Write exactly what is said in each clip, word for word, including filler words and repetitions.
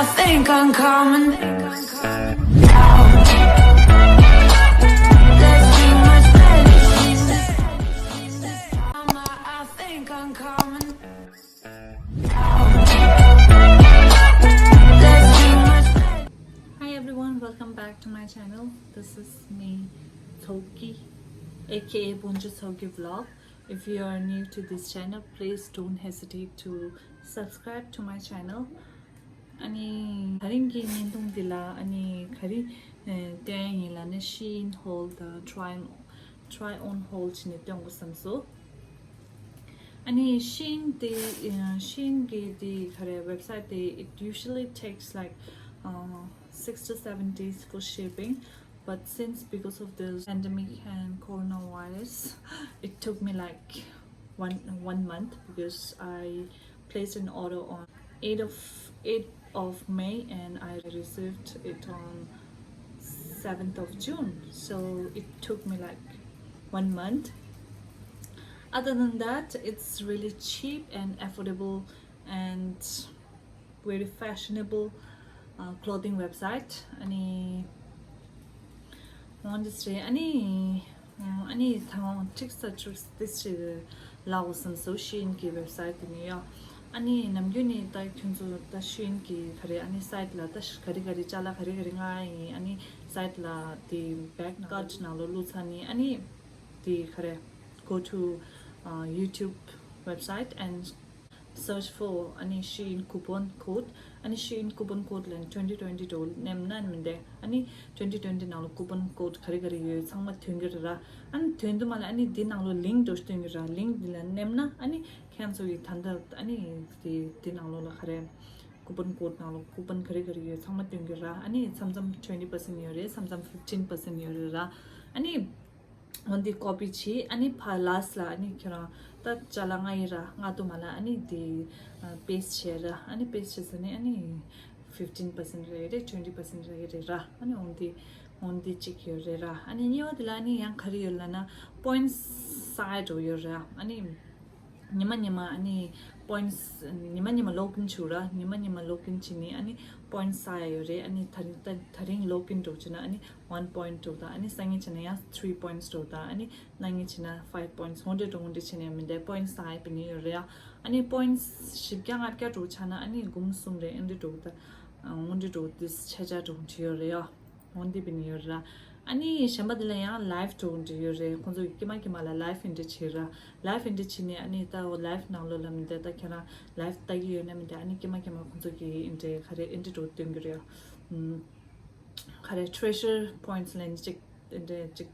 Think I'm coming down. There's too much pain. I think I'm coming down. There's too much pain. Hi everyone, welcome back to my channel. This is me, Tsoki, A K A Bunju Tsoki Vlog. If you are new to this channel, please don't hesitate to subscribe to my channel. ཨ་ནི་ད་རིང་གི་བརྙན་ཐུང་འདི་ལ་ཨ་ནི་ག་རེ་ཨ་སྟོན་ཡིན་ལབ་ན། Shein haul དང་try on, try on haul བྱས་ནས་སྟོན་དགོས་བསམ་སོང་། ཨ་ནི་Shein དེ་ཨ་Shein གི་དེ་ག་རེ་website དེ, it usually takes like uh, six to seven days for shipping, but since because of this pandemic and coronavirus, it took me like one one month because I placed an order on eight of eight of May and I received it on seventh of June. So it took me like one month. Other than that, it's really cheap and affordable and very fashionable uh, clothing website. ཨ་ནི་འོ་འདི་རེད། ཨ་ནི་ཨ་ནི་ད་ང་tricks and tricks this རེད་ལབ་དགོས་བསམ་སོང་། Shein གི་website དེ་ནི་ཡོ། ཨ་ནི་ནམ་རྒྱུན་ནས་ད་ཁྱོད་ཚོ་ད་Shein གི་ག་རེ་ཨ་ནི་site ལ་ད་ག་རེ་ག་རེ་ཅ་ལག་ག་རེ་ག་རེ་མངགས་ཡིན། ཨ་ནི་site ལ་དེ་bag cart ནང་ལོགས་བླུགས་ཚར་ནི། ཨ་ནི་དེ་ག་རེ་go to uh, YouTube website and search for ཨ་ནི་Shein coupon code. ཨ་ནི་Shein coupon code ལ་twenty twenty འགྲོ་ནེམ་ན་མི་འདེ། ཨ་ནི་twenty twenty ནང་ལ་coupon code ག་རེ་ག་རེ་ཡོད་ཚང་མ་ཐོན་གི་རེད་ར། ཨ་ནི་ཐོན་དུས་མ་ལ་ཨ་ནི་འདི་ནང་ལོ་link འགྲོ་ཐོན་གི་ར། Link འདི་ལ་ནེམ་ན་ཨ་ནི་ཁྱེད་ཚོ་གི་ད་ལྟ་ཨ་ནི་དེ་འདི་ནང་ལོ་ལ་ག་རེ་coupon code ནང་ལོ་coupon ག་རེ་ག་རེ་ཡོད་ཚང་མ་ཐོན་གི་ར། ཨ་ནི་མཚམས་མཚམས་twenty percent ཡོད་རེད། མཚམས་མཚམས་fifteen percent ཡོད་རེད་ར། ཨ་ནི་འོ་འདི་copy བྱེད། ཨ་ནི་ཕར་last ལ་ཨ་ནི་ཁྱེད་རང་ད་ཅ་ལག་མངགས་ཡིན་ར། མངགས་དུས་མ་ལ་ཨ་ནི་འདི་paste བྱེད་ར། ཨ་ནི་paste བྱེད་ཟེར་ནི་ཨ་ནི་fifteen percent རེད་རེད། twenty percent རེད་རེད་ར། ཨ་ནི་འོ་འདི་འོ་འདི་གཅིག་ཡོད་རེད་ར། ཨ་ནི་གཉིས་པ་དེ་ལ་ཨ་ནི་ཡང་ག་རེ་ཡོད་ལབ་ན་points བསགས་འགྲོ་ཡོད་ར། ཨ་ནི་ཉི་མ་ཉི་མ་ཨ་ནི་points ཉི་མ་ཉི་མ་login བྱེད་ར། ཉི་མ་ཉི་མ་login བྱེད་ནི་ཨ་ནི་points བསགས་ཡ་ཡོད་རེད། ཨ་ནི་ད་རིང་ད་ད་རིང་login འགྲོ་བྱེད་ན་ཨ་ནི་one point འགྲོ་ད། ཨ་ནི་སང་ཉིན་བྱེད་ན་ཡང་three points འགྲོ་ད། ཨ་ནི་གནངས་ཉིན་བྱེད་ན་five points འོ་འདྲ་འགྲོ་འོ་འདྲ་བྱེད་ནས་མི་འདའ་points བསགས་ཡ་པི་ནི་ཡོད་རེད་ཡ། ཨ་ནི་points བཞི་བརྒྱ་ལྔ་བརྒྱ་འགྲོ་ཆགས་ན་ཨ་ནི་དགུང་གསུམ་རེ་འདི་འགྲོ་ད། འོ་འདི་འགྲོ་འདི་ཆ་ཆ་འགྲོ་འདི་ཡོད་རེད་ཡ། འོ་འདི་པི་ནི་ཡོད་རེད་ར། ཨ་ནི་གཞན་པ་འདི་ལ་ཡང་live འགྲོ་འདི་ཡོད་རེད། ཁོང་ཚོ་གི་ཀྱེ་མ་ཀྱེ་མ་ལ་live འདི་བྱེད་ར། Live འདི་བྱེད་ནི་ཨ་ནི་ད་འོ་live ནང་ལོ་ལ་མི་འདའ་ད་ཁྱེད་རང་live ལྟ་གི་ཡོད་ན་མི་འདའ་ཨ་ནི་ཀྱེ་མ་ཀྱེ་མ་ཁོང་ཚོ་གི་འདི་ག་རེ་འདི་འགྲོ་སྟོན་གི་རེད་ཡ། ག་རེ་treasure points ལ་ནི་ཅིག་འདྲེ་ཅིག་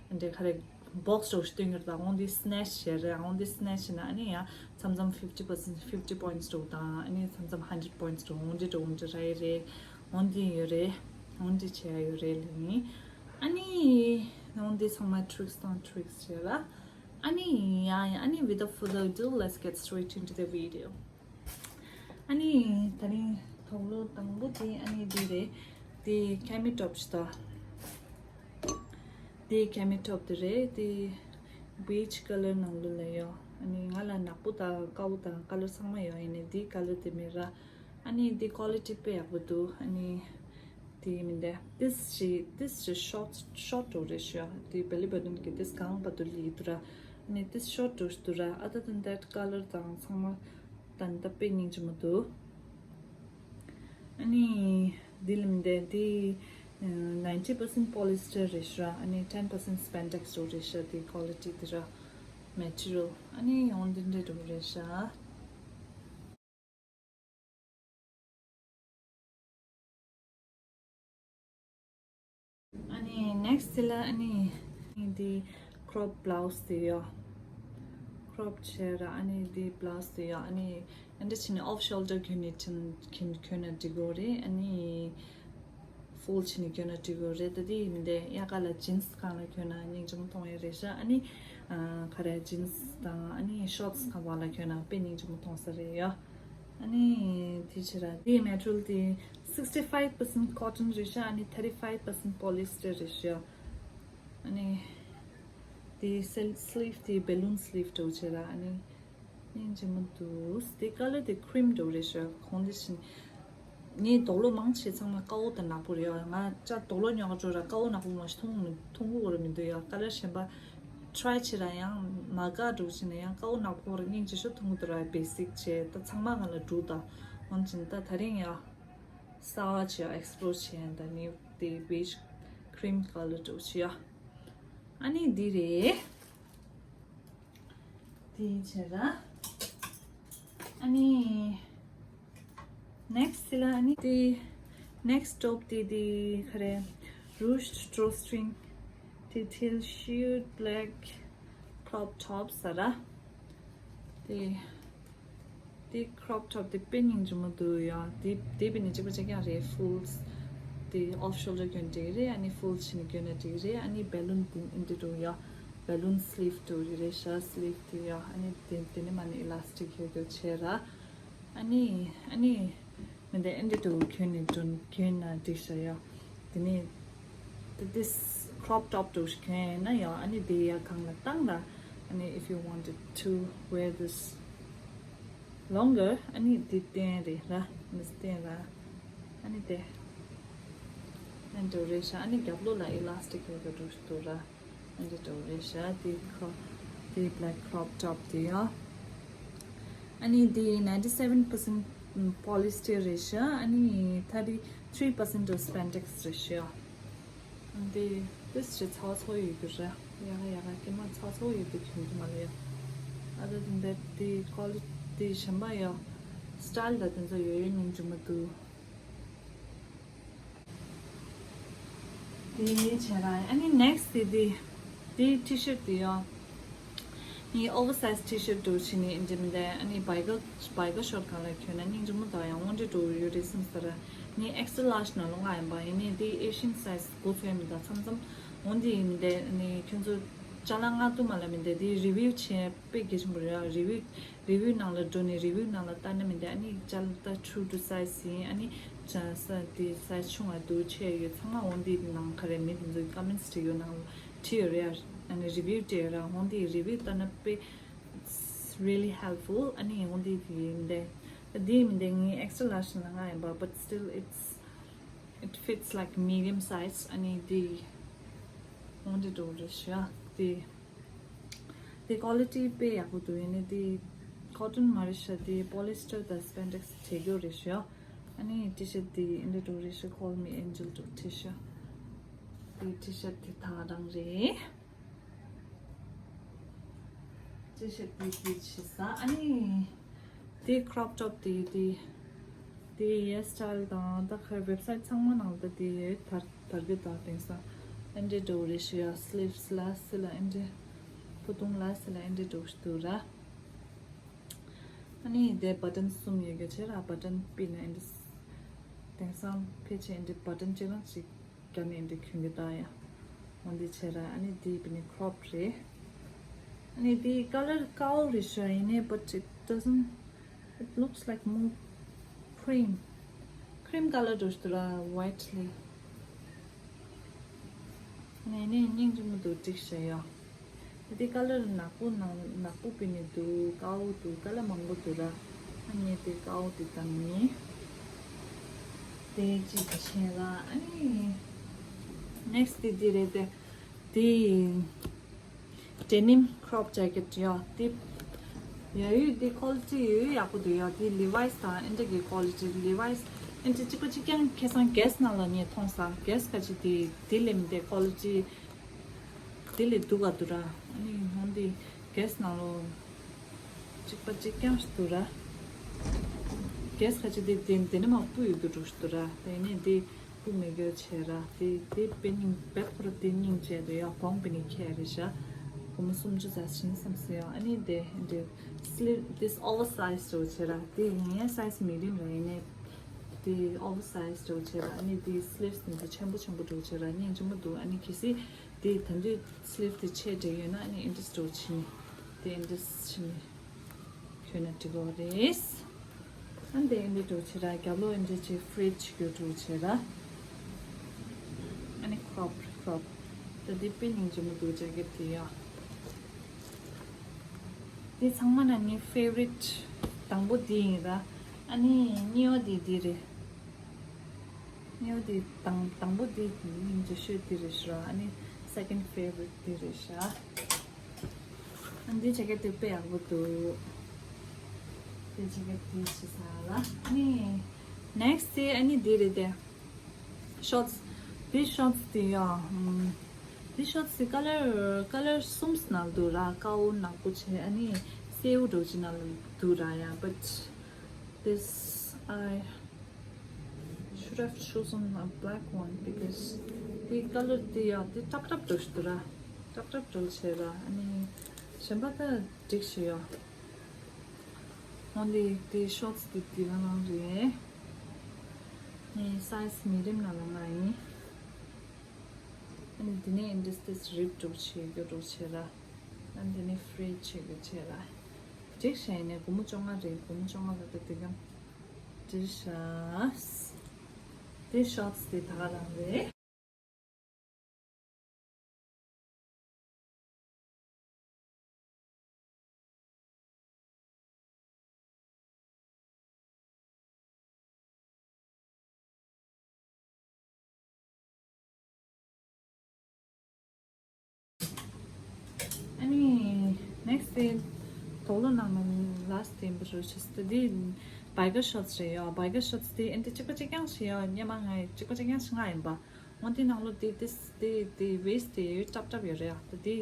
འདྲེ་ག་རེ་box འདྲ་བོ་ཞིག་སྟོན་གྱི་རེད། ད་འོང་འདི་snatch བྱས་རེད། འོང་འདི་snatch བྱས་ན་ཨ་ནི་ཡང་མཚམས་མཚམས་fifty percent fifty points འདྲ་བོ་དང་ཨ་ནི་མཚམས་མཚམས་hundred points འདྲ་བོ་འོང་འདི་འདྲ་བོ་འདི་ར་ཡི་རེད། འོང་འདི་ཡོད་རེད། འོང་འདི་བྱས་ཡོད་རེད་ལ་ནི་ཨ་ནི་འོང་འདི་ཚང་མ་tricks དང་tricks བྱས་ལ་ཨ་ནི་ཡང་ཡང་ཨ་ནི་without further ado, let's get straight into the video. ཨ་ནི་ད་རིང་དོག་ལོ་དང་པོ་དེ་ཨ་ནི་དེ་རེད། དེ་cami top ཞིག་ད། དེ་cami top དེ་རེད། དེ་beige colour ནང་ལོ་ལ་ཡོད། ཨ་ནི་ང་ལ་ནག་པོ་དང་དཀར་པོ་དང་colour ཚང་མ་ཡོད། ཡིན་ནའི་དེ་colour དེ་མེད་ར། ཨ་ནི་དེ་quality དཔེ་ཡག་པོ་འདུག་ཨ་ནི་དེ་མིན་དེ་this ཞིག this ཞིག short short འགྲོ་རེད་ཤག་དེ་belly button གི་this གང་བར་དུ་ལི་འདུག་ར། ཨ་ནི་this short འགྲོ་འདུག་ར། Other than that colour དང་ཚང་མ་ད་ནི་ད་དཔེ་སྙིང་རྗེ་མོ་འདུག་ཨ་ནི་འདི་ལ་མི་འདའ་འདི་ninety percent polyester རེད་ཤག་ཨ་ནི་ten percent spandex འདྲ་བོ་རེད་ཤག་དེ་quality དེ་ར་material ཨ་ནི་ཡང་འདི་འདྲ་འདྲ་བོ་རེད་ཤག་ཨ་ནི་next དེ་ལ་ཨ་ནི་འདི་crop blouse དེ་ཡོད། crop བྱས་ར་ཨ་ནི་འདི་blouse དེ་ཡོད། ཨ་ནི་འདི་བྱས་ནས་off shoulder གྱོན་ནས་གྱོན་གྱོན་ན་འགྲིག་གོ་རེད། ཨ་ནི་fold བྱས་ནས་གྱོན་ན་འགྲིག་གོ་རེད། ད་དེ་མིན་དེ་དབྱར་ཁ་ལ་jeans སྒང་ལ་གྱོན་ན་སྙིང་རྗེ་མོ་མཐོང་ཡ་རེད་ཤག་ཨ་ནི་ག་རེ་jeans དང་ཨ་ནི་shorts སྒང་བ་ལ་གྱོན་ན་དཔེ་སྙིང་རྗེ་མོ་མཐོང་ས་རེད་ཡ། ཨ་ནི་དེ་བྱས་ར་དེ་material དེ sixty five percent cotton རེད་ཤག་ཨ་ནི thirty five percent polyester རེད་ཤག་ཨ་ནི་དེ་སེལ་sleeve དེ་balloon sleeve འདྲ་བོ་བྱས་ར། ཨ་ནི་སྙིང་རྗེ་མོ་འདུག་དེ་colour དེ་cream འདྲ་བོ་རེད་ཤག་གོང་དེ་བཞིན་ ངའི་དོག་ལོ་མང་ཆེ་ཚང་མ་དཀར་པོ་དང་ནག་པོ་རེད་ཡ། ང་ཅག་དོག་ལོ་ཉོ་ག་འགྲོ་ར་དཀར་པོ་ནག་པོ་མ་ཞིག་མཐོང་མཐོང་གི་ར་མི་འདུག་ཡ། ཀ་ལར་གཞན་པ་ཊི་རའི་བྱེད་ར་ཡང་མ་དགའ་འགྲོ་ཕྱིན་ན་ཡང་དཀར་པོ་ནག་པོ་ར་སྙིང་རྗེ་ཤོས་མཐོང་གི་འདུག་ར། བེ་སིག་བྱས་ད་ཚང་མ་ང་ལ་འགྲོ་ད། འོན་ཀྱང་ད་ད་རིང་ཡ་གསར་པ་བྱས་ཡ་ཨེགས་པི་ལོར་བྱས་ཡ། ད་ནིའུ་དེ་བེཇ་ཁི་རིམ་ཀ་ལར་འགྲོ་ཕྱིན་ཡ། ཨ་ནི་འདི་རེད། དེ་བྱས་ར། ཨ་ནི་ནེག་སི་ལ་ཨ་ནི་དེ་ནེག་སི་ཊོབ་དེ་དེ་ག་རེ། Ruched Drawstring Detail Sheer Black Crop Top ཟེར་ར། དེ་དེ་ཁྲོབ་ཊོབ་དེ་དཔེ་སྙིང་རྗེ་མོ་འདུག་ཡ། དེ་དེ་དཔེ་ནི་གཅིག་པ་གཅིག་རྐྱང་རེད། ཕུལ་དེ་ཨོཕ་ཤོལ་ཌར་གྱོན་འགྲིག་རེད། ཨ་ནི་ཕུལ་ཕྱི་ནས་གྱོན་ན་འགྲིག་རེད། ཨ་ནི་བེ་ལུན་དེ་འདི་འདྲ་ཡ། བེ་ལུན་སི་ལིབ་འདྲ་རེད། ཤར་སི་ལིབ་དེ་ཡ། ཨ་ནི་དེ་དེ་ནས་མ་ནི་ཨི་ལ་སི་ཊིག་ཡོད་དེ་བྱས་ར། ཨ་ནི་ཨ་ནི་མི་འདི་ཨེ་འདྲ་འདྲ་གྱོན་ནས་འགྲོ་གྱོན་ན་འགྲིག་ཤག་ཡ། དེ་ནས་དེ་དེ་ཁྲོབ་ཊོབ་འདྲ་གྱོན་ན་ཡ། ཨ་ནི་དེ་ཡ་གང་ལ་བཏང་ལ། ཨ་ནི་if you wanted to wear this longer ཨ་ནི་དེ་བསྟན་རེད་ར། མི་བསྟན་ར། ཨ་ནི་དེ་ཨེ་འདྲ་རེད་ཤག་ཨ་ནི་རྒྱབ་ལོགས་ལ་ཨི་ལ་སི་ཊིག་ཡོད་དེ་འདྲ་འདུག་ར། ཨ་འདྲ་འདྲ་རེད་ཤག་དེ་ཁོ་དེ་བྷེ་ལེག་ཁྲོབ་ཊོབ་དེ་ཡ། ཨ་ནི་དེ་ninety seven percent polyester རེད་ཤག་ཨ་ནི་thirty three percent of spandex རེད་ཤག་འདི་ཏིས་ཞིག་ཚ་བ་ཚ་བོ་ཡོད་རྒྱུ་རེད། ཡག་ག་ཡག་ག་ཀྱེ་མ་ཚ་བ་ཚ་བོ་ཡོད་རྒྱུ་གྱོན་རྒྱུ་མ་རེད་ཡ། ཨ་ད་དེ་འདྲ་དེ་ཀོ་ལི་ཊི་གཞན་པ་ཡ། སི་ཊའིལ་ད་དེ་ཚོ་ཡོད་ཡོད་སྙིང་རྗེ་མོ་འདུག་དེ་བྱས་ར། ཨ་ནི་ནེག་སི་དེ་དེ་དེ་ཊི་ཤར་ཊི་དེ་ཡ། ནི་ཨོ་བར་སའིཛ་ཊི་ཤར་ཊི་འདྲ་བྱས་ནས་འདི་མི་འདྲ། ཨ་ནི་བྷའི་གར་བྷའི་གར་ཤོར་ཊི་གང་ལ་གྱོན་ན་སྙིང་རྗེ་མོ་དང་ཡང་དབང་འདྲ་འགྲོ་ཡོད་རེད་བསམ་ས་ར། ནི་ཨེག་སི་ཊྲ་ལཱར་ཇི་ནང་ལོགས་ལ་ཡིན་པ་ཡིན་ནི་དེ་ཨེ་ཤི་ཡན་སའིཛ་མགོ་ཚོས་མི་འདྲ་མཚམས་མཚམས་འོན་དེ་མི་འདྲ། ནི་ཁྱོད་ཚོ་ཅ་ལག་མངགས་ཐུབ་མ་ལ་མི་འདྲ་དེ་རི་བིའུ་བྱས་དཔེ་གལ་ཆེན་པོ་རེད་ཡ། རི་བིའུ་རི་བིའུ་ནང་ལ་འགྲོ་ནས་རི་བིའུ་ནང་ལ་ལྟ་ན་མི་འདྲ། ཨ་ནི་ཅ་ལག་ད་true to size ཡིན། ཨ་ནི་ཅ་ས་དེ་སའིཛ་ཆུང་བ་འདུག་ཆེ་ཡོད་ཚང་མ་འོན་དེ་ནང་ག་རེ་མི་དེ་ཚོའི་ཀོ་མེནཊ་བྲིས་ཡོད་ནང་བྲིས་ཡོད་རེད་ཡ། ཨ་ནི་རི་བིའུ་བྲིས་ཡོད་ར། འོན་དེ་རི་བིའུ་ལྟ་ན་དཔེ། It's really helpful. ཨ་ནི་འོན་དེ་དེ་མི་འདྲ། དེ་མི་འདྲ་ངའི་ཨེག་སི་ཊྲ་ལཱར་ཇི་ནང་ལ་ཡིན་པ། But still it's it fits like medium size. ཨ་ནི་དེ་འོན་དེ་འགྲོ་རེད་ཤག་དེ་དེ་ཀོ་ལི་ཊི་དཔེ་ཡག་པོ་འདུག་ཡིན་ནི་དེ་ཀོ་ཊོན་མ་རེད་ཤག་དེ་པོ་ལི་སི་ཊར་དང་སི་པེན་ཌེག་སི་བྲིས་ཡོད་རེད་ཤག་ཨ་ནི་ཊི་ཤར་ཊི་དེ་འདི་འདྲ་འགྲོ་རེད་ཤག Call me angel འདྲ་བྲིས་ཤག་དེ་ཊི་ཤར་ཊི་དེ་ད་རང་རེད། ཅི་ཞིག་དེ་དེ་ཆི་ས། ཨ་ནི་དེ་ཁྲོབ་ཊོབ་དེ་དེ་དེ་ཧེར་སི་ཊའིལ་དང་ད་ཁ་ཝེབ་སའིཊ་ཚང་མ་ནང་ད་དེ་དར་དར་གི་ད། དེང་སང་ཨེ་འདྲ་འགྲོ་རེད་ཤག་ཡ། སི་ལིབ་སི་ལ་སི་ལ་ཨེ་འདྲ་ཕུ་ཏུང་ལ་སི་ལ་ཨེ་འདྲ་འགྲོ་ཞིག་འདུག་ར། ཨ་ནི་དེ་བ་ཊན་གསུམ་ཡོད་རྒྱུ་བྱས་ར། བ་ཊན་པི་ན་ཨེ་འདྲ། དེང་སང་ཕལ་ཆེར་ཨེ་འདྲ་བ་ཊན་གཅིག་རང་གཅིག་རྒྱབ་ནས་འདི་གྱོན་གྱི་ད་ཡ། འོ་འདི་བྱས་ར། ཨ་ནི་འདི་བི་ནི་ཁྲོབ་རེད། ཨ་ནི་འདི་ཀ་ལར་དཀར་པོ་རེད་ཤག་ཡིན་ནའི་but it doesn't, it looks like more cream, cream colour འདྲ་ཞིག་འདུག་ར། ཝའིཊ་ལས། ཨ་ནི་ནི་སྙིང་རྗེ་མོ་འདུག་འགྲིག་ཤག་ཡ། འདི་ཀ་ལར་ནག་པོ་ནང་ནག་པོ་པི་ནི་འདུག་དཀར་པོ་འདུག་ཀ་ལར་མང་པོ་འདུག་ར། ཨ་ནི་དེ་དཀར་པོ་དེ་དང་ནི། དེ་གཅིག་དེ་བྱས་ལ། ཨ་ནི་ནེག་སི་དེ་འདི་རེད་དེ། དེ་ཌེ་ནིམ་ཁྲོབ་ཇེ་ཀེཊ་ཡ། དེ་ཡ་ཡོད་དེ་ཀོ་ལི་ཊི་ཡོད་ཡག་པོ་འདུག་ཡ། དེ་ལི་ཝའི་སི་དང་ཨེ་འདྲ་གི་ཀོ་ལི་ཊི། ལི་ཝའི་སི་ཨེ་འདྲ་གཅིག་པ་གཅིག་རྐྱང་ཁ་སང་གེ་སི་ནང་ལ་ངས་མཐོང་ས། གེ་སི་ཁ་ཅིག་དེ་དེ་ལས་མི་དེ་ཀོ་ལི་ཊི། དེ་ལས་སྡུག་ག་འདུག་ར། ཨ་ནི་ཧོན་དེ་གེ་སི་ནང་ལོ་གཅིག་པ་གཅིག་རྐྱང་ཞིག་འདུག་ར། གེ་སི་ཁ་ཅིག་དེ་དེ་དེ་ནི་མ་སྤུ་ཡོད་དུ་འགྲོ་ཞིག་འདུག་ར། དེ་ནས་དེ་སྤུ་མེད་རྒྱུ་བྱས་ར། དེ་དེ་དཔེ་སྙིང་དཔེ་ཁོ་ར་དེ་སྙིང་རྗེ་འདུག་ཡ། གོང་པི་ནས་ཁྱེར་རེད་ཤག་སྒོར་མོ་སུམ་ཅུ་ཙམ་ཞིག་བསམ་སོང་ཡ། ཨ་ནི་དེ་དེ་སི་ལིབ་དེ་ཨོ་བར་སའིཛ་འདྲ་བྱས་ར། དེ་ངའི་སའིཛ་མི་ཌི་ཡམ་ར་ཡིན་ནས། དེ་ཨོ་བར་སའིཛ་འདྲ་བྱས་ར། ཨ་ནི་དེ་སི་ལིབ་དེ་ཆེན་པོ་ཆེན་པོ་འདྲ་བྱས་ར། སྙིང་རྗེ་མོ་འདུག་ཨ་ནི་གལ་སྲིད་དེ་ད་དུང་སི་ལིབ་དེ་ཆེ་འདྲ་ཡོད་ན་ཨ་ནི་ཨེ་འདྲས་འདྲ་བྱས་ནས་དེ་ཨེ་འདྲས་བྱས་ནས་གྱོན་ན་འགྲིག་གི་རེད། ཨ་ནི་དེ་ཨེ་འདྲས་འདྲ་བྱས་ར། རྒྱབ་ལོགས་ཨེ་འདྲས་ཅིག་ཕི་རིད་ཅིག་ཡོད་འདྲ་བྱས་ར། ཨ་ནི་ཁྲོབ་ཁྲོབ་ད་དེ་དཔེ་སྙིང་རྗེ་མོ་འདུག་ཇེ་ཀེཊ་དེ་ཡ། དེ་ཚང་མ་ནང་ངའི་ཕེ་ཝ་རིཊ་དང་པོ་དེ་ཡིན་ར། ཨ་ནི་གཉིས་པ་དེ་དེ་རེད། ངའི་འོ་དེ་དང་དང་པོ་དེ་སྙིང་རྗེ་ཤོས་དེ་རེད་ཤག་ཨ་ནི་second favorite དེ་རེད་ཤག་ཨ་འདི་ཇེ་ཀེཊ་དེ་དཔེ་ཡག་པོ་འདུག་དེ་ཇེ་ཀེཊ་དེ་ཞིག་ཟ་ལ། ཨ་ནི་next དེ་ཨ་ནི་དེ་རེད་དེ། ཤོར་ཊི་སི། དེ་ཤོར་ཊི་སི་དེ་ཡ། ཨམ། དེ་ཤོར་ཊི་སི་དེ་ཀ་ལར་ཀ་ལར་གསུམ་ནང་འདུག་ར། དཀར་པོ་ནག་པོ་བྱས་ཨ་ནི་སེར་པོ་འདྲ་བོ་ཅིག་ནང་འདུག་ར་ཡ། But this I should have chosen a black one because དེ་ཀ་ལར་དེ་ཡ་དེ་ཀྲབ་ཀྲབ་འདྲ་བོ་ཞིག་འདུག་ར། ཀྲབ་ཀྲབ་འདྲ་བོ་བྱས་ར། ཨ་ནི་གཞན་པ་ད་འགྲིག་ཤག་ཡ། འོན་ཏེ་དེ་ཤོར་ཊི་སི་དེ་དེ་རང་རང་རེད། ངའི་སའི་ཛི་མི་རིམ་ནང་ལ་ང་ཡིན། ཨ་ནི་དེ་ནས་ཨིན་ཌི་སི་དེ་རིབ་འགྲོ་བྱེད་རྒྱུ་འགྲོ་བྱེད་ར། ཨ་ནི་དེ་ནས་ཕི་རི་ཌི་བྱེད་རྒྱུ་བྱེད་ར། འགྲིག་ཤག་ཡིན་ནས་སྒོར་མོ་བཅོ་ལྔ་རེད། སྒོར་མོ་བཅོ་ལྔ་ལ་ད་དེ་གམ་འགྲིག་ཤག་དེ་ཤོར་ཊི་སི་དེ་ད་ག་རང་རེད། ཨ་ནི་ནེག་སི་དེ་དོག་ལོ་ནང་ནས་ལ་སི་ཊི་ཡིན་པ་རེད་ཤག་དེ་དེ་བའི་ཀར་ཤོར་ཊི་སི་རེད་ཡ། བའི་ཀར་ཤོར་ཊི་སི་དེ་ཨེ་འདྲ་གཅིག་པ་གཅིག་རྐྱང་ཞིག་ཡ། སྔོན་མ་ང་གཅིག་པ་གཅིག་རྐྱང་ཞིག་ང་ཡིན་པ། འོ་དེ་ནང་ལོགས་དེ་དེ་དེ་དེ་ཝེ་སི་ཊི་དེ་ཡོད་ཀྲབ་ཀྲབ་ཡོད་རེད་ཡ། དེ་དེ་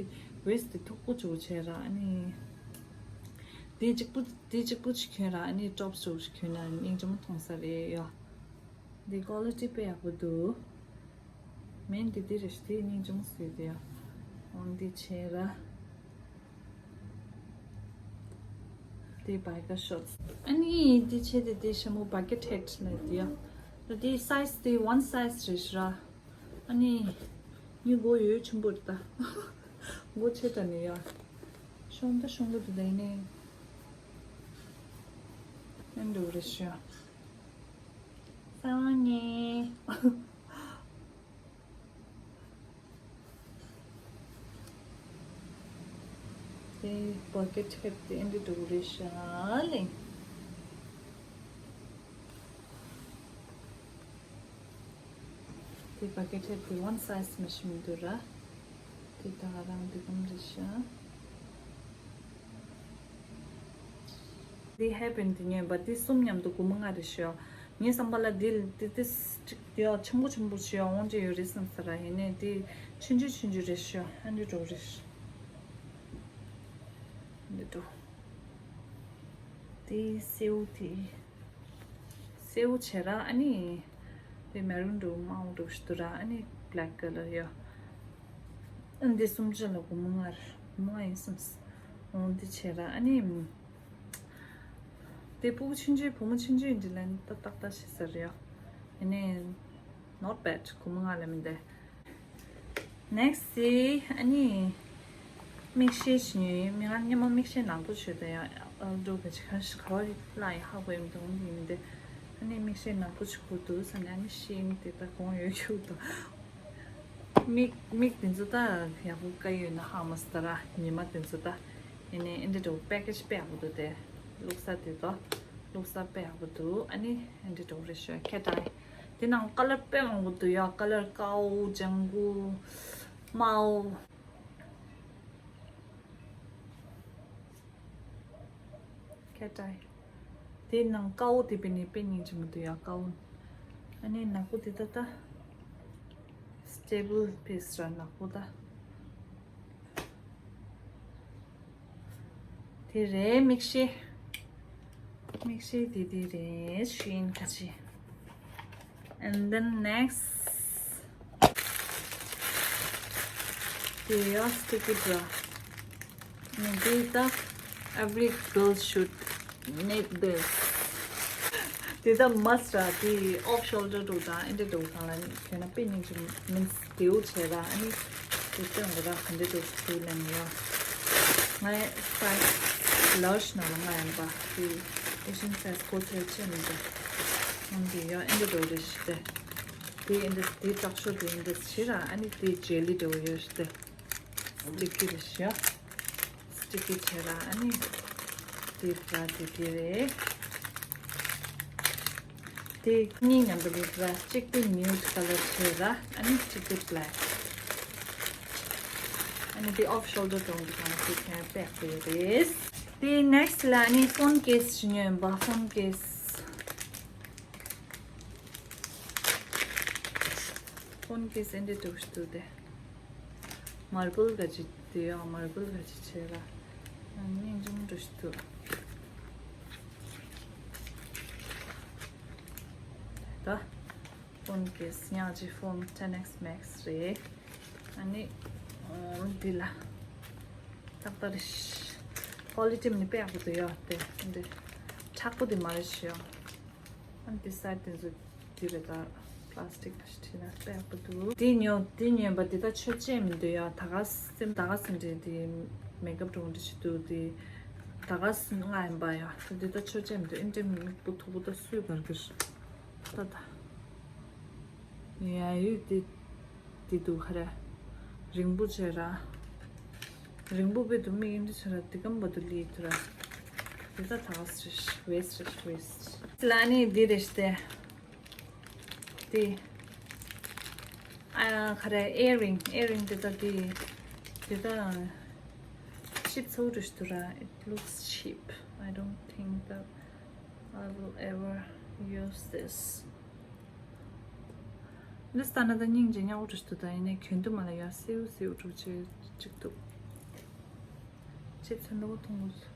ཝེ་སི་ཊི་དེ་མཐུག་པོ་བྱུག་བྱས་ར། ཨ་ནི་དེ་གཅིག་པུ་དེ་གཅིག་པུ་ཞིག་གྱོན་ར། ཨ་ནི་ཀྲོབ་སི་ཞིག་གྱོན་ན་སྙིང་རྗེ་མོ་མཐོང་ས་རེད་ཡ། འདི་ཀོ་ལི་ཊི་དཔེ་ཡག་པོ་འདུག་མིན་འདི་འདི་རེད་ཤག་དེ་སྙིང་རྗེ་མོ་བཟོས་ཏེ་ཡ། འོ་འདི་བྱས་ར། དེ་བའི་ཀར་ཤོར་ཊི་སི། ཨ་ནི་འདི་བྱས་ཏེ་དེ་ཞྭ་མོ་བྷ་ཀེཊ་ཧེཌ་ལབ་དེ་ཡ། ད་དེ་སའི་ཛི་དེ་ཝན་སའི་ཛི་རེད་ཤག་ར། ཨ་ནི་ངའི་མགོ་ཡོད་ཆེན་པོ་རེད་ད། མགོ་ཆེ་དྲགས་ནས་ཡ། ཤོང་ད་ཤོང་གི་འདུག་ད་ཡིན་ནའི། ཨེ་འདྲ་རེད་ཤག་སང་ཉིན། དེ་བྷ་ཀེཊ་ཧེཌ་དེ་ཨེ་འདྲ་འདྲ་པོ་རེད་ཤག་ལེ། དེ་བྷ་ཀེཊ་ཧེཌ་དེ་ཝན་སའི་ཛི་མ་ཤི་མི་འདུག་ར། དེ་ད་ག་རང་དེ་གམ་རེད་ཤག་དེ་ཧེ་པན་དེ་ཉོས་པ་དེ་གསུམ་མཉམ་དུ་སྒོར་མོ་ལྔ་རེད་ཤག་ངའི་བསམ་པ་ལ་དེ་དེ་དེ་སི་ཊིག་དེ་ཡ་ཆེན་པོ་ཆེན་པོ་ཞིག་ཡ་དབང་ཆ་ཡོད་རེད་བསམ་ས་ར། ཡིན་ནའི་དེ་ཆུང་ཆུང་ཆུང་ཆུང་རེད་ཤག་ཨ་འདྲ་འདྲ་པོ་རེད་ཤག་འདི་འདྲ། དེ་སེའུ་དེ། སེའུ་བྱས་ར། ཨ་ནི་དེ་མེ་རུན་འདྲ་པོ་དམར་པོ་འདྲ་པོ་ཞིག་འདུག་ར། ཨ་ནི་བྷེ་ལེག་ཀ་ལར་ཡ། ཨ་འདི་གསུམ་ཆ་ལ་སྒོར་མོ་ལྔ་རེད། སྒོར་མོ་ལྔ་ཡིན་བསམས། འོ་འདི་བྱས་ར། ཨ་ནི་དེ་སྤུ་གུ་ཆུང་ཆུང་བུ་མོ་ཆུང་ཆུང་འདི་ལ་ནི་ཏག་ཏག་ཏག་ཞིག་ཟེར་ཡ། ཨ་ནི་not bad སྒོར་མོ་ལྔ་ལ་མི་འདི། ནེག་སི་ཨ་ནི་མིག་ཤེལ་ཞིག་ཉོས་ཡིན། མི་ང་སྔོན་མ་མིག་ཤེལ་ནག་པོ་ཞིག་ཡོད་ད་ཡ། ཨ་འགྲོ་ག་ཅིག་ག་ཞིག་ག་བ་ལ་ཡ་ཧ་གོ་ཡིན་དུང་ཡིན་ཏེ། ཨ་ནི་མིག་ཤེལ་ནག་པོ་ཞིག་དགོས་འདུག་བསམ་ནས་ཨ་ནི་ཤེལ་དེ་ད་གོང་ཡོད་ཤུག་ཏུ། མིག་མིག་དེ་ཚོ་ད་ཡག་པོ་དཀའ་ཡོད་ན་ཧ་མ་སི་ད་ར་ཉི་མ་དེ་ཚོ་ད། ཡིན་ནའི་ཨེ་འདྲ་འདྲ་པོ་པེ་ཀེ་ཇི་དཔེ་ཡག་པོ་འདུག་སྟེ། བླུགས་ས་དེ་ཚོ་བླུགས་ས་དཔེ་ཡག་པོ་འདུག་ཨ་ནི་ཨེ་འདྲ་འདྲ་པོ་རེད་ཤག་ཁྱེད་ད། དེ་ནང་ཀ་ལར་དཔེ་མང་པོ་འདུག་ཡ། ཀ་ལར་དཀར་པོ་ལྗང་གུ་དམར་པོ། ཁྱེད་ད། དེ་ནང་དཀར་པོ་དེ་དཔེ་ནི་དཔེ་སྙིང་རྗེ་མོ་འདུག་ཡ། དཀར་པོ། ཨ་ནི་ནག་པོ་དེ་ད་ད། སི་ཊེ་བལ་པི་སི་ར་ནག་པོ་ད། དེ་རེད་མིག་ཤེལ། མིག་ཤེལ་དེ་དེ་རེད། ཤིན་ཁ་ཆེ། And then next དེ་ཡང་སི་ཊི་ཀི་བྷ་ར། ནི་དེ་ད་every girl should need this. དེ་ད་མ་སི་ར། དེ་ཨོཕ་ཤོལ་ཌར་འདྲ་པོ་དང་ཨེ་འདྲ་འདྲ་པོ་གང་ལ་གྱོན་ན་དཔེ་སྙིང་རྗེ་མོ། མིན་སི་དེའུ་བྱས་ར། ཨ་ནི་དེ་སྟོན་དགོས་ར། ག་འདྲ་འདྲ་པོ་ཞིག་འདུག་ལབ་ནས་ཡ། ངའི་སའི་ཛི་ལར་ཇི་ནང་ལ་ལྔ་ཡིན་པ། དེ་ཨེ་ཤན་སའི་ཛི་གོ་ཚད་ཆེ་མིན་པ། འོན་ཏེ་ཡ་ཨེ་འདྲ་འདྲ་པོ་རེད་ཤག་སྟེ། དེ་ཨེ་འདྲ་དེ་དྲག་ཤོས་དེ་ཨེ་འདྲ་བྱས་ར། ཨ་ནི་དེ་ཇེ་ལི་འདྲ་པོ་ཡོད་ཤག་སྟེ། སི་ཊི་ཀི་རེད་ཤག་སི་ཊི་ཀི་བྱས་ར། ཨ་ནི་དེ་ཕ་དེ་དེ་རེད། དེ་གཉིས་མཉམ་དུ་ལུས་ར། གཅིག་དེ་nude colour་བྱས་ར། ཨ་ནི་གཅིག་དེ་black། ཨ་ནི་དེ་off shoulder་གཏོང་གི་གང་ཞིག་ཁྱེད་པས་དཔེ་རེད། དེ་next་ལ་ཨ་ནི་phone case་ཞིག་ཉོས་ཡིན་པ། phone case། phone case་ཨེ་འདྲ་འདུག་ཞུ་དེ། marble་ག་ཅིག་དེ་ཡང་marble་ག་ཅིག་བྱས་ར། སྙིང་རྗེ་མོ་འདྲ་ཞིག་འདུག་ད་phone case་ཡང་ཅིག་phone ten X Max་རེད། ཨ་ནི་འདི་ལ་ཏག་ཏག་རེད། quality་མི་དཔེ་ཡག་པོ་འདུག་ཡ། དེ་འདི་མཁྲེགས་པོ་དེ་མ་རེད་ཤག་ཨ་ནི་དེ་side་དེ་ཚོ་དེ་རེད། ད་plastic་ཞིག་བྲིས་ན་དཔེ་ཡག་པོ་འདུག་དེ་ཉོ་དེ་ཉོས་པ་དེ་ད་ཆོས་ཅན་མི་འདུག་ཡ། ད་ག་སེམས་ད་ག་སེམས་འདྲ་དེ་makeup་སྒྲུང་འདྲ་ཞིག་འདུག་དེ་ད་ག་སེམས་ང་ཡིན་པ་ཡ། དེ་ད་ཆོས་ཅན་མི་འདུག་ཨེ་འདྲ་མི་སྤུ་མཐུག་པོ་ད་སུས་བར་གིར་ད་ད་ཡ་ཡུལ་དེ། དེ་འདུག་ག་རེ། རིང་པོ་བྱས་ར། རིང་པོ་བས་འདུག་མིག་ཨེ་འདྲ་བྱས་ར། དེ་གམ་བར་དུ་ལུས་ཐུབ་ར། དེ་ད་ད་ག་སེ་waste་རེད། waste་ལ་ནི་འདི་རེད་ཤག་དེ། ཨ་ག་རེ། earring། earring་དེ་ད་དེ། དེ་ད་cheap་ཚ་བོ་འདྲ་ཞིག་འདུག་ར། It looks cheap. I don't think that I will ever use this. འདི་ལྟ་ན་ད་སྙིང་རྗེ་ཉག་འུ་འདྲ་ཞིག་འདུག་ད་ཡིན་ནའི་གྱོན་དུས་མ་ལ་ཡ་སེའུ་སེའུ་འདྲ་བྱེད་ཅིག་འདུག་ཆེ་ཚན་འདྲ་བོ་མཐོང་གི་འདུག་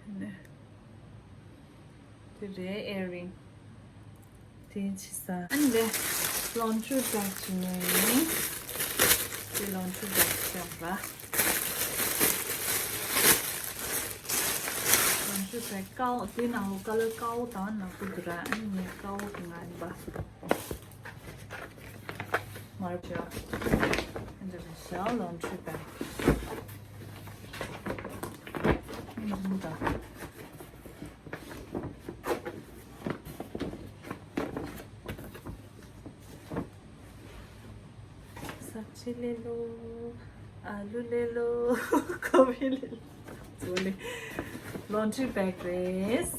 ཡིན་ནའི་དེ་རེད། earring་དེ་ཕྱི་ས། ཨ་ནི་དེ་laundry bag་ཅིག་ཉོས་ཡིན། དེ་laundry bag་ཅིག་ཡོད་ར། laundry bag་ཀའོ། དེ་ནང་ལོ་ཀ་ལར་ཀའོ་དང་ནག་པོ་འདུག་ར། ཨ་ནི་ངའི་ཀའོ་གི་ང་ཡིན་པ། མར་བྱ། ཨ་འདྲ་རེད་ཤག laundry bag། ཨ་འདྲ་ད། ས་ཆི་ལེ་ལོ། ཨ་ལུ་ལེ་ལོ། ཀོ་བི་ལེ་ལོ། ཚོ་ལེ། laundry bag་རེད།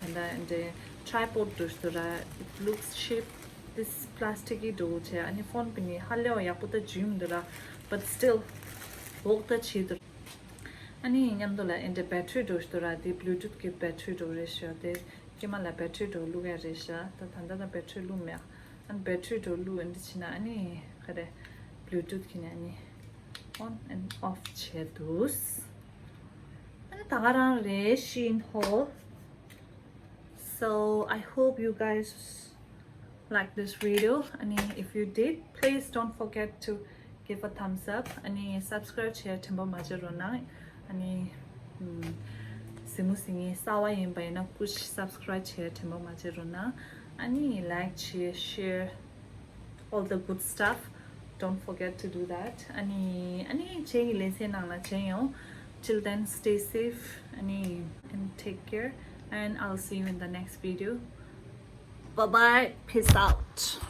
and then the tripod་འདྲ་ཞིག་འདུག་ར། It looks cheap. This plastic་གི་འདྲ་བོ་བྱས། ཨ་ནི་phone་པི་ནི་ཧ་ལས་པ་ཡག་པོ་ད་འཇུས་མི་འདུག་ར། But still་འོག་ད་བྱས་འདུག་ཨ་ནི་མཉམ་དུ་ལ་ཨེ་འདྲ་battery་འདྲ་ཞིག་འདུག་ར། དེ་Bluetooth་གི་battery་འདྲ་རེད་ཤག་དེ་ཀྱེ་མ་ལ་battery་འདྲ་བླུག་ཡ་རེད་ཤག་ད་ད་ལྟ་ད་battery་བླུག་མེད། ཨ་ནི་battery་འདྲ་བླུག་ཨེ་འདྲ་བྱས་ན་ཨ་ནི་ག་རེ། Bluetooth་གི་ནས་ཨ་ནི་on and off་བྱས་འདུག་ཨ་ནི་ད་ག་རང་རེད། Shein haul. So I hope you guys like this video. ཨ་ནི་if you did, please don't forget to give a thumbs up. ཨ་ནི་subscribe་བྱེད་དྲན་པ་མ་བརྗེད་རོགས་གནང་། ཨ་ནི་ཨམ་གཟིགས་མོ་གཟིགས་མཁན་གསར་པ་ཡིན་པ་ཡིན་ན་ཀུ་ཤི་subscribe་བྱེད་དྲན་པ་མ་བརྗེད་རོགས་གནང་། ཨ་ནི་like་བྱེད། share, all the good stuff. Don't forget to do that. ཨ་ནི་ཨ་ནི་རྗེས་ཀྱི་ལེ་ཚན་ནང་ལ་མཇལ་ཡོང་། Till then, stay safe. ཨ་ནི་and take care, and I'll see you in the next video. Bye bye. Peace out.